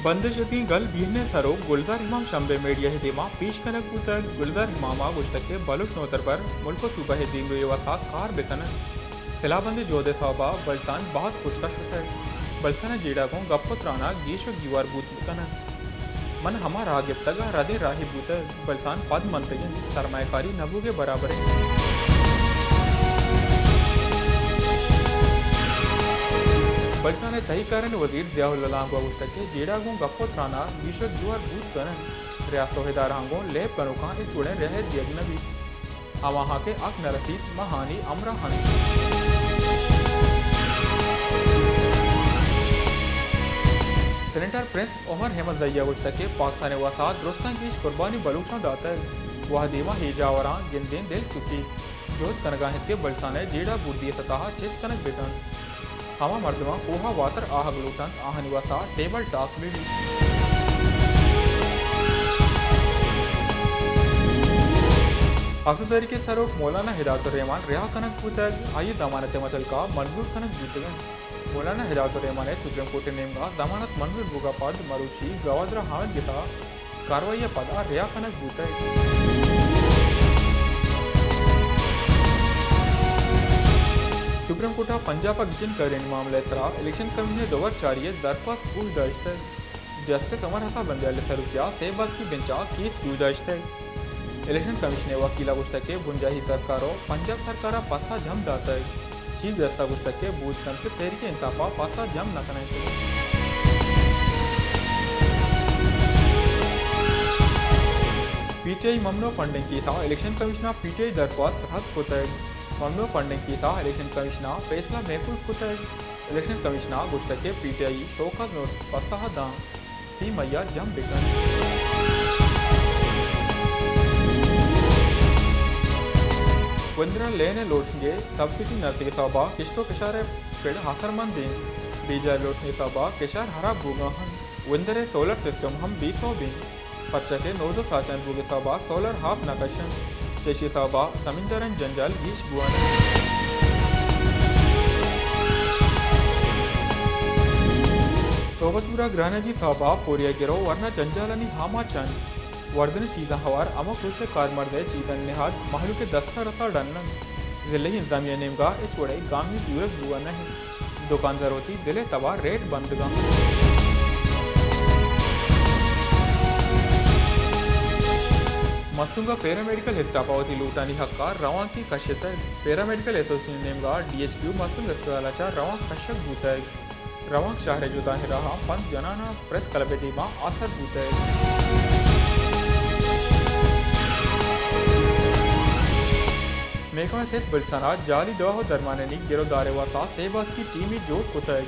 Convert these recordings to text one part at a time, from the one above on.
بندش اتکیں گل بیرن ءِ سروک گلزار امام شمبے میڈیا ءِ دیما پیش کنگ بوتگ۔ گلزار امام ءَ گوشتگ کہ بلوچ نودربر ملک ءُ صوبہ ءِ دیمروئی ءِ واستہ کار بہ کن انت۔ سلاہ بند ءِ جہد ءِ سوب ءَ بلوچستان باز پشت ءَ شتگ۔ بلوچستان ءِ جیڑہ گوں گپ ءُ تران ءَ گیش ءُ گیوار بوت کن انت۔ من ہما راہ گپتگ ءُ ردیں راہے بوتگ، بلوچستان پد منتگ انت، سرمایہ کاری نہ بوگ ءِ برابر انت۔ بلوچستان ءِ تہی کارانی وزیر ضیاء اللہ لانگو ءَ گوشتگ کہ جیڑہ گوں گپ ءُ تران ءَ گیش ءُ گیوار بوت کن انت، ریاست ءُ ادارہاں گوں لیب کنوکاں ہچ وڑیں رہایت دیگ نہ بیت۔ ہماہاں کہ حق نہ رسیت، ما آہانی ہمراہ انت۔ سینیٹر پرنس عمر احمد زئی ءَ گوشتگ کہ پاکستان ءِ واستہ درستاں گیش قربانی بلوچاں داتگ۔ وہدے ما اے جاوراں گندیں دل سچیت۔ جہد کنگ ءَ انت کہ بلوچستان ءِ جیڑہ بردی ءِ سطح ءَ چست کنگ بہ کنت۔ ہما مردماں کوہ ءَ واتر آہگ لوٹ انت، آہانی واستہ ٹیبل ٹاک بہ بیت۔ ہفت تاریخ ءَ سروک مولانا ہدایت الرحمان رہا کنگ بوتگ، آئی ءِ ضمانت ءِ مچلکا منظور کنگ بوتگ انت۔ مولانا ہدایت الرحمان ءِ سپریم کورٹ ءِ نیمگا ضمانت منظور بوگ ءَ پد مروچی گوادر ءَ آمد گسا کاروائی ءَ پدا رہا کنگ بوتگ۔ سپریم کورٹ ءَ پنجاب ءَ گچین کارانی معاملہ ءِ سرا الیکشن کمیشن ءِ دوبر چاری ءِ درخواست گوش داشتگ۔ جسٹس عمر حسن بندیال ءِ سروکی ءَ سے باسکی بنچ ءَ کیس گوش داشتگ۔ الیکشن کمیشن ءِ وکیل ءَ گوشتگ کہ بنجاہی سرکار ءَ پنجاب سرکار ءَ پسہ جم داتگ۔ چیف جسٹس ءَ گوشتگ کہ بوت کنت کہ تحریک انصاف ءَ پسہ جم نہ کنائینتگ۔ پی ٹی آئی ممنوع فنڈنگ کیس ءَ الیکشن کمیشن ءَ پی ٹی آئی درخواست رد کتگ۔ ممنوع فنڈنگ کیس ءَ الیکشن کمیشن ءَ فیصلہ محفوظ کتگ۔ الیکشن کمیشن ءَ گوشتگ کہ P T I show cause notice پسہ ءَ داں، سی مئی ءَ جم بہ کنت۔ وندرا لین ءِ لوڈشنگ ءِ سبسڈی نہ رسگ ءِ سوب ءَ کشت ءُ کشار ءِ پڑ اثرمند انت۔ بیجار لوڈشنگ ءِ سوب ءَ کشار ہراب بوگ ءَ انت۔ وندر ءِ سولر سسٹم ہم بے سوب انت، پرچا کہ نوزر ساچان بوگ ءِ سوب ءَ سولر آپ نہ کش انت، چہ ایشی ءِ سوب ءَ زمیندارانی جنجال گیش بوان انت۔ صحبت پورا گراناجی ءِ سوب ءَ پوری ءِ گرو ورنا جنجالانی آماچ انت۔ وردن ءِ چیزاں ہوار ہمک روچ ءِ کارمرد ءِ چیزانی نہاد مہلوک ءِ دست ءَ رسا ڈن انت۔ ضلعی انتظامیہ ءِ نیمگ ءَ ہچ وڑیں گامی زورگ بوان نہ انت۔ دکاندار وتی دل ءِ تب ءَ ریٹ بندگ ءَ انت۔ مستونگ ءَ پیرامیڈیکل اسٹاف ءَ وتی لوٹانی حق ءَ روانکے کشتگ۔ پیرامیڈیکل ایسوسی ایشن ءِ نیمگ ءَ ڈی ایچ کیو مستونگ اسپتال ءَ چہ روانک کشگ بوتگ۔ روانک شہر ءِ جتاہیں راہاں پنچ جنان ءَ پریس کلب ءِ دیما آسر بوتگ۔ محکمہ صحت بلوچستان ءَ جعلی دوا ءُ درمانانی گرودار ءِ واستہ سے باسکی ٹیمے جوڑ کتگ۔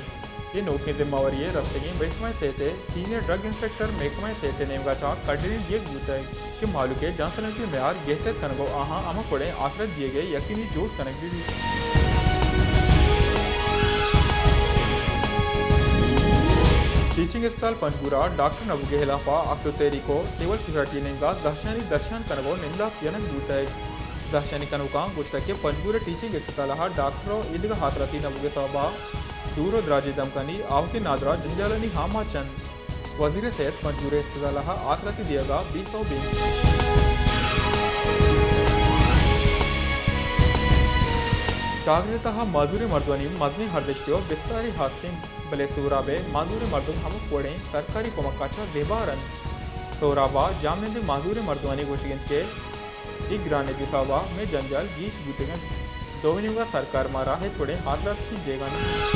اے نوکیں ذمہ واری ءَ رستگیں محکمہ صحت ءِ سینئر ڈرگ انسپکٹر محکمہ صحت ءِ نیمگ ءَ چہ کڈنی دیگ بوتگ کہ مہلوک ءِ جان سلامتی ءِ معیار گہتر کنگ ءُ آہاں ہمک وڑیں آسرات دیگ ءِ یقینی جوڑ کنگ بہ بیت۔ ٹیچنگ اسپتال پنجگور ءَ ڈاکٹر نہ بوگ ءِ ہلاپ ءَ ہفت تحریک ءُ سول سوسائٹی ءِ نیمگ ءَ زہشانی درشان کنگ ءُ ننداپ جنگ بوتگ۔ زہشانی کنوکاں گوشتگ کہ پنجگور ءِ ٹیچنگ اسپتال ءَ ڈاکٹر ءُ ایدگہ آسراتی نہ بوگ ءِ سوب ءَ دور ءُ دراجیں دمگانی آؤکیں نادراہ جنجالانی آماچ انت۔ وزیر صحت پنجگور ءِ اسپتال ءَ آسراتی دیگ ءَ بے سوب انت۔ چاگرد ءِ تہا معذوریں مردمانی مزنیں ارزشتے ءُ بستارے ہست انت، بلے سہراب ءِ معذوریں مردم ہمک وڑیں سرکاری کمک ءَ چہ زبہر انت۔ سہراب ءِ جاہمنندیں معذوریں مردمانی گوشگ انت کہ اے گرانیں حساب ءَ مئے جنجال گیش بوتگ انت۔ دومی نیمگ ءَ سرکار مارا ہچ وڑیں آسراتی دیگ ءَ نہ انت۔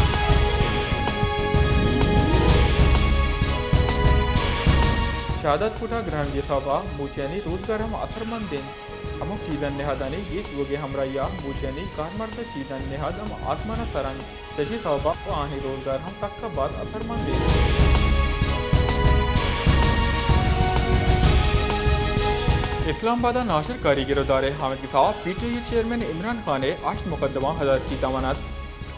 شہداد کوٹ ءَ گرانیں حساب ءَ موچیانی روزگار ہم اثرمند انت۔ ہمک چیزانی نہادانی گیش بوگ ءِ ہمراہی ءَ موچیانی کارمرد ءِ چیزانی نہاد ہم آسمان ءَ سر انت۔ چشیں سوب ءَ آہانی روزگار ہم سک ءَ باز اثرمند انت۔ اسلام آباد ءَ ناشرکاری گرودار ءِ آمدگس ءَ پی ٹی آئی ءِ چیئرمین عمران خان ءِ ہشت مقدمہ عدالتی ضمانت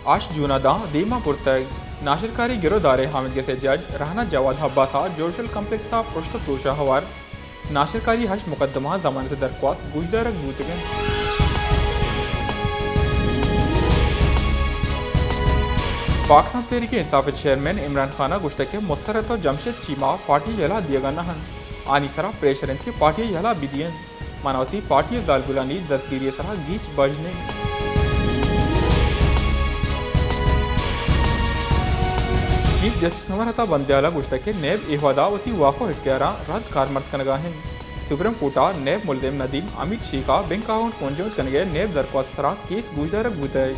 ہشت جون ءَ داں دیما برتگ۔ ناشرکاری گرودار ءِ آمدگس ءِ جج رہنا جواد عباس ءَ جوڈیشل کمپلیکس ءَ پرشت ءُ پروش ءَ ہوار ناشرکاری ہشت مقدمہ ضمانت ءِ درخواست گوشدارگ بوتگ انت۔ پاکستان تحریک انصاف ءِ چیئرمین عمران خان ءَ گوشتگ کہ مسرت ءُ جمشید چیمہ پارٹی ءَ یلہ دیگ ءَ نہ انت، آنی سرا پریشر انت کہ پارٹی ءَ یلہ بدینت، من ءَ وتی پارٹی ءِ زالبولانی دزگیری ءِ سرا گیش بژن انت۔ چیف جسٹس عمر عطا بندیال ءَ گوشتگ کہ نیب ءِ عہدہ وتی واک ءُ اختیاراں رد کارمرز کنگ ءَ انت۔ سپریم کورٹ ءَ نیب ملزم ندیم امیت شیخ ءَ بینک اکاؤنٹ پونجمت کنگ ءِ نیب درخواست ءِ سرا کیس گوشدارگ بوتگ۔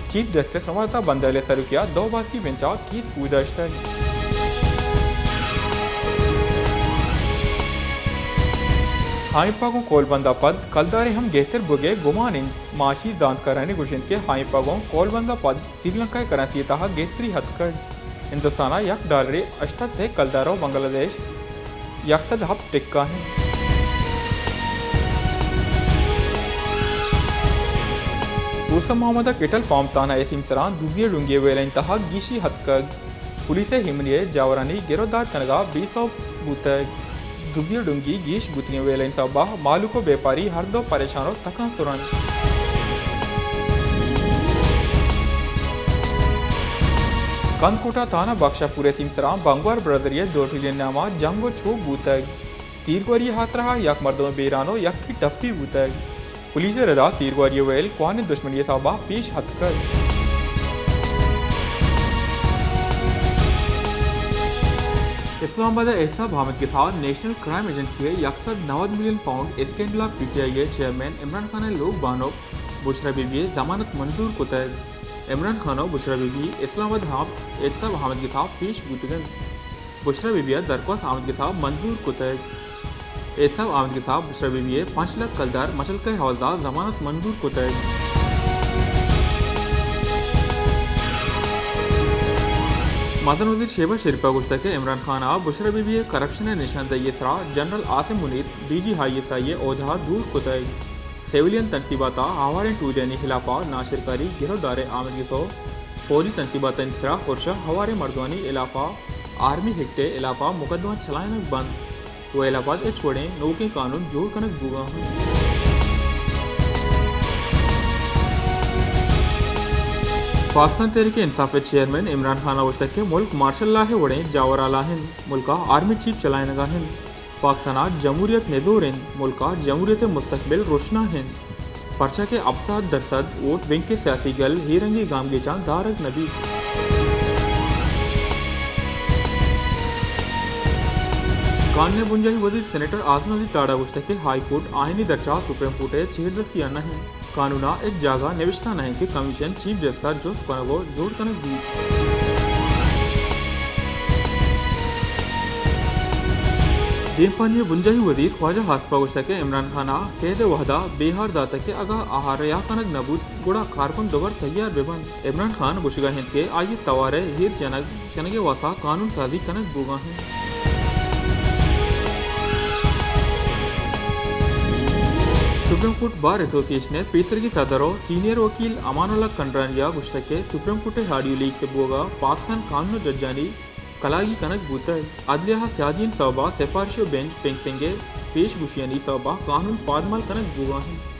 چیف جسٹس عمر عطا بندیال ءِ سروکی ءَ دو باسکی بنچ ءَ کیس گوشداشتگ۔ ہائیپ ءَ گوں کولبند ءَ پد کلدارے ہم گہتر بوگ ءِ گمان انت۔ معاشی زانتکارانی گوش انت کہ ہائیپ ءَ گوں کولبند ءَ پد سری لنکا ءِ کرنسی ءِ تہا گہتری اتکگ۔ ہندوستان ءَ یک ڈالرے ہشت سد سے کلدار ءُ بنگلہ دیش یک سد ہپت ٹکہ انت۔ دوست محمد ءَ کٹل پام تھانہ ءِ سیمسراں دزی ءِ ڈونگی ءِ ویلانی تہا گیشی اتکگ۔ پولیس ءِ ایمنی ءِ جاورانی گرودار کنگ ءَ بے سوب بوتگ۔ دزی ءِ ڈونگی گیش بوتگیں ویلانی سبب ءَ مہلوک ءُ بیپاری ہر دو پریشان ءُ تکانسر انت۔ کندکوٹ ءِ تھانہ بخشاپور ءِ سیمسراں بنگور برادری ءِ دو ٹولی ءِ نیام ءَ جنگ ءُ چوک بوتگ۔ تیرگواری ءِ آسرا ءَ یک مردم بیران ءُ یکے ٹپی بوتگ۔ پولیس ءِ ردا تیرگواری ءِ ویل کوہنیں دشمنی ءِ سبب ءَ پیش اتکگ۔ اسلام آباد ءَ احتساب آمدگس ءَ نیشنل کرائم ایجنسی ءِ یک سد نود ملین پاؤنڈ اسکینڈل ءَ پی ٹی آئی ءِ چیئرمین عمران خان ءِ لوگ بانک بشرا بی بی ءِ ضمانت منظور کتگ۔ عمران خان ءُ بشرا بی بی اسلام آباد ءَ احتساب آمدگس ءَ پیش بوتگ انت۔ بشرا بی بی ءِ درخواست آمدگس ءَ منظور کتگ۔ احتساب آمدگس ءَ بشرا بی بی ءِ پنچ لکھ کلدار مچلکہ ءِ عوض ءَ ضمانت منظور کتگ۔ مزن وزیر شہباز شریف ءَ گوشتگ کہ عمران خان ءَ بشرا بی بی ءِ کرپشن ءِ نشاندہی ءِ سرا general Asim Munir D G I S I ءِ عہدہ ءَ دور کتگ۔ سویلین تنصیبات ءَ ہواریں ٹولیانی ہلاپ ءَ ناشرکاری گرودار ءِ آمدگس ءُ فوجی تنصیباتانی سرا ارش ءِ ہواریں مردمانی ہلاپ ءَ آرمی ایکٹ ءِ ہلاپ ءَ مقدمہ چلائینگ بنت ءُ ایلا پد ہچ وڑیں نوکیں قانون جوڑ کنگ بوگ ءَ انت۔ پاکستان تحریک انصاف ءِ چیئرمین عمران خان ءَ گوشتگ کہ ملک مارشل لا ءِ وڑیں جاور ءَ لا انت، ملک ءَ آرمی چیف چلائینگ ءَ انت۔ پاکستان ءَ جمہوریت نزور انت، ملک ءَ جمہوریت ءِ مستقبل روشنا انت، پرچا کہ ہپت سد درسد ووٹ بینک ءِ سیاسی گل اے رنگیں گامگیجاں دارگ نہ بیت۔ قانون ءِ بنجاہی وزیر سینیٹر اعظم نذیر تاڑ ءَ گوشتگ کہ ہائی کورٹ آئینی درچہ ءَ سپریم کورٹ ءِ چیردستی ءَ نہ انت۔ قانون ءَ ہچ جاگہ نبشتہ نہ انت کہ کمیشن چیف جسٹس ءَ جست کنگ ءُ جوڑ کنگ بیت۔ دیمپانی ءِ بنجاہی وزیر خواجہ آصف ءَ گوشتگ کہ عمران خان ءَ قید ءِ وہد ءَ بے ہار داتگ کہ اگاں آہار رہا کنگ نہ بوت، گڑا کارکن دوبر تیار بہ بنت۔ عمران خان گوشگ ءَ انت کہ آئی ءِ توار ءِ ایر جنگ کنگ ءِ واستہ قانون سازی کنگ بوگ ءَ انت۔ سپریم کورٹ بار ایسوسی ایشن ءِ پیسرگیں صدر ءُ سینئر وکیل امان اللہ کنڈرانی ءَ گوشتگ کہ سپریم کورٹ ءِ آڈیو لیکس ءِ بوگ ءَ پاکستان قانون ءُ ججانی کلاگی کنگ بوتگ۔ عدلیہ ءِ سیادیانی سوب ءَ سفارشی ءُ بینچ فکسنگ ءِ پیش گوشیانی سوب ءَ قانون پادمال کنگ بوگ ءَ انت۔